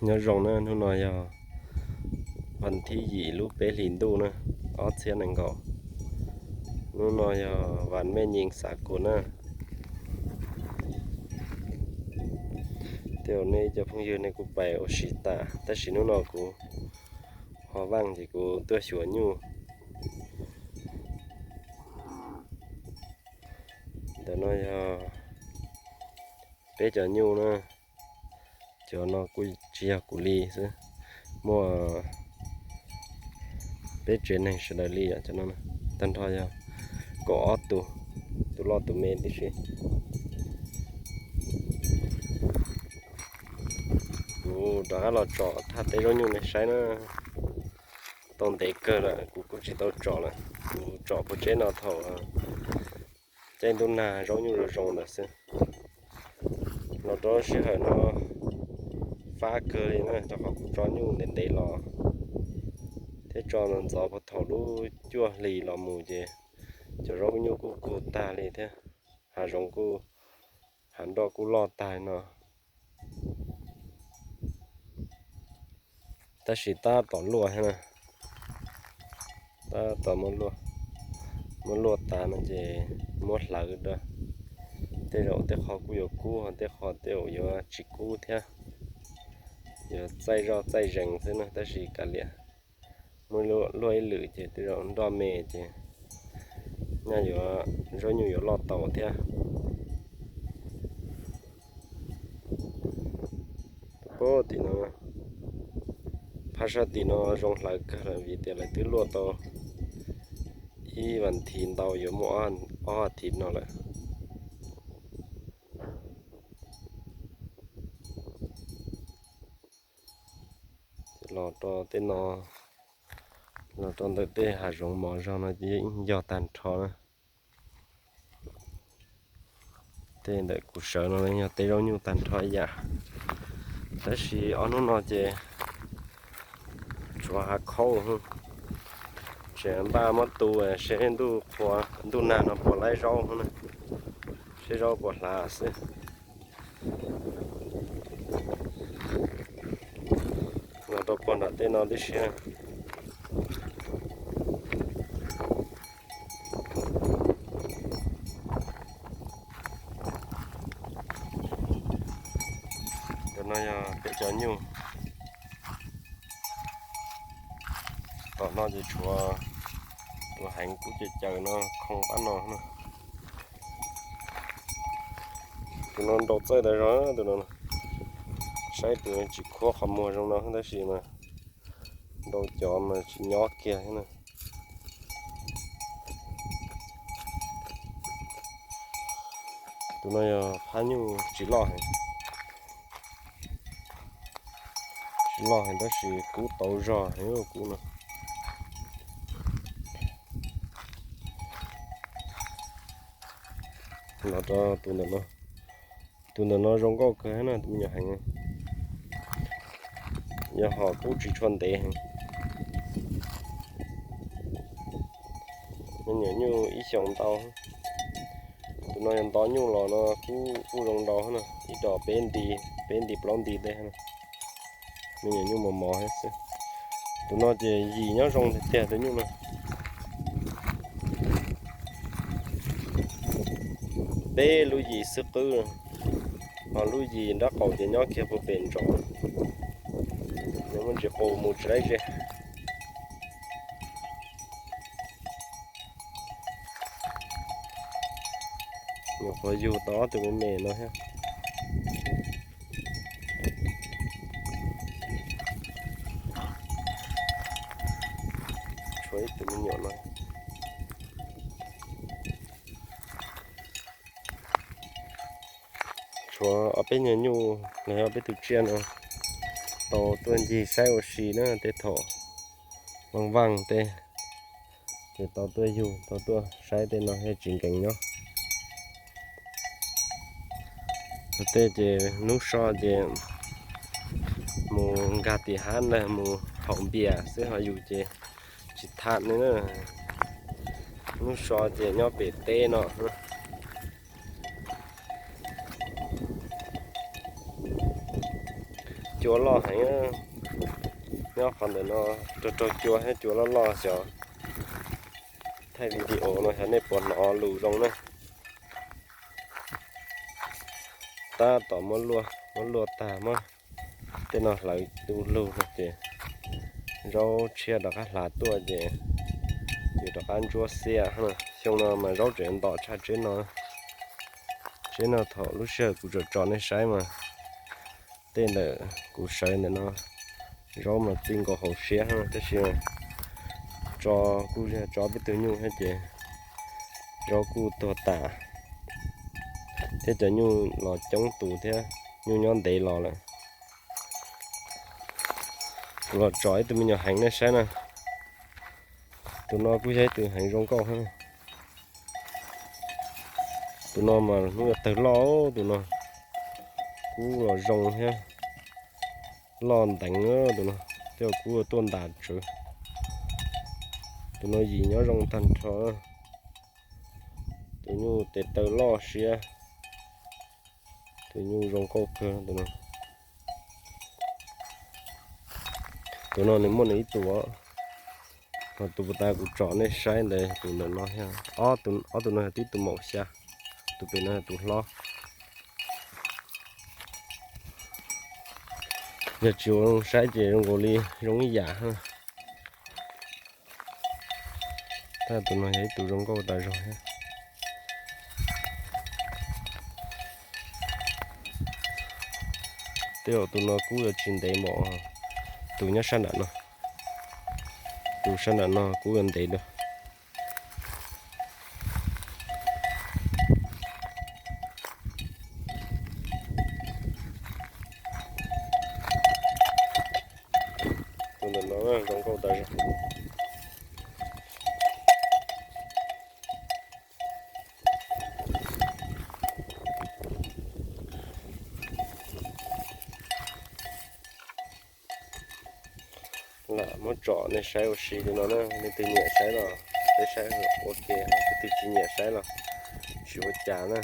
Nyob zoo na, hnub no yog vas thib yim lub peb hlis ntuj na, ob txhiab nees nkaum. Hnub no yog vas mej nyis xav kuv na. Tej zaum nej cov phooj ywg nej kuj pais ua si tas, tab sis hnub no kuv ho vaaj ces kuv tuaj xyuas nyuj. Ntawm no yog peb cov nyuj na, cov no kuj tsis yog kuv li xwb, muaj peb tsev neeg sawv daws li os. Cov no tag nrho yog kaum ob tug, tus loj tus me tib si. Kuv rov qab los tsom thaj teb zaub nyuj nej saib na. Tau ntev kawg lawm kuv kuj tsis tau tsom lawm. Kuv tsom puag tsev no thaum caij ntuj nag zaub nyuj zoo zoo ntawd xwb. Los rau sij hawm no fab kawg li na, rau qhov kuv tso nyuj ntev ntev los thiab tso ntxov ntxov puag thaum lub cuaj hlis los mus ces cov zaub nyuj kuj kub tag li thiab, hav zoov kuj, hav nroj kuj loj tag no. Tab sis tab tom luaj thiab na, tab tom muab luaj, muab luaj tas no ces muab hlawv rau. Tej zaum tej qho kuj yuav kub, tej qho tej zaum yuav tsis kub thiab, yuav txaij zoj txaij zees xwb na. Tab sis kav liam, muab luaj ib lwm ces tej zaum nroj me ces nyaj yuav, zaub nyuj yuav loj tau thiab. Tim no, phab sab tim no zoo hlawv kawg lawm vim tias lawv twb luaj tau ib vas thiv ntau, yuav muaj ob vas thiv no lawm. Los rau tej no, los rau ntawm tej hav zoov mos zog no ces yeej yog tag nrho na. Tej ntawm kuv sawv no yog teb zaub nyuj tag nrho ib yam, tab sis ob hnub no ces tshuav hav khaub, tseem npaj muab tu seb ntuj qhua ntuj nag no puas laib zaub, seb zaub puas hlav xwb. Los rau puag nram tej no tib si. Cov no yog peb cov nyuj. Tom no ces tshuav tus heev kub caws caws no khoo pab no na. Tus no nrau txawj tas zog tus no. Saib tus tsis khuab qhov muag zoo no tab sis mas nrau cov mas tsis nyob kiag thiab na. Tus no yog phab nyuj tsis loj heev, tsis loj heev tab sis kub tau zog heev kub no. Los rau tus ntawm no, tus ntawm no zoo nkauj kawg na tus me nyuam heev, yog hom kub tsis tshua ntev heev. Me nyuam nyuj ib xyoos ntau. Tus no yog ntov nyuj los no kub kuj zoo ntau na, ib dos peb nti, peb nti plaub nti tej. Me nyuam nyuj mos mos thiab xwb. Tus no ces yim nyob zoo tiag tiag tus nyuj no. Peb lub yim xwb qwb, ho lub yim nrab qaum ces nyob kiag puag pem ntsos. Nws muaj ntsis qus mus tsis laib ze. Nyuam qhuav yug tau ob tug me me no thiab. Tshuav ib tug me nyuam no. Tshuav ob peb nyuag nyuj los yog ob peb tug tsiaj no tau tuaj ncig saib ua si na, tej thaum vaaj vaaj tej ces tau tuaj yug tau tuaj saib tej no thiaj tsis nkees nyob. Tej ces hnub so ces mus nkag tim hav ntag mus haus npias xwb ho yus ces tsis tham li na. Hnub so ces nyob pem teb no. Cua loj heev, nyob qhov ntawm no raug raug cua thiab cua loj loj xyov. Thaij video no xyov nej puas hnov lus zoo na. Tab tom muab luaj, muab luaj tag muab tej no hlawv tu lug no ces zaub tshiab rov qab hlav tuaj ces yus rov qab ntsuab xiab. Xyoo no mas zaub tseem ntom tshaj tsheb no. Tsheb no thaum lub sij hawm kuv tsom tsom nej saib mas tej ntawm kuv sawv ntawm no zaub mas txij nkaus hauv siab tab sis tso kuj yog tso peb tug nyuj thiab ces zaub kuj tuag tas thiab cov nyuj los coob tus thiab nyuj nyob ntev los lawm. Kuv los tsom ib tug me nyuam heev nej saib na. Tus no kuj yog ib tug heev zoo nkauj thiab. Tus no mas hnub yuav tawg loj, tus no kub los zoo thiab loj nteev tus no, tej zaum kub tuaj ntas tsawv. Tus no yim nyob zoo tag nrho. Tus nyuj tes taw loj siab, tus nyuj zoo nkauj kawg tus no. Tus no nws muaj nws ib tug, ho tus puag ta kuv tsom nej saib ntawd tus ntawm no thiab. Ob tus no yog tib tug maum xya, tus pem no yog tus hlob. Yog tsis ua zoo saib ces zoo nkaus li zoo ib yam. Tab tus no yog ib tug zoo nkauj tas zog thiab. Tej zaum tus no kub yuav tsis ntev npaum tus nyob sab nram no. Tus sab nram no kub yuav ntev dua. Tus ntawm no zoo nkauj tas zog. Lam muab tsom nej saib ua si li no na, leej twg nyiam saib los peb saib ua ke, leej twg tsis nyiam saib los tsis ua cas na.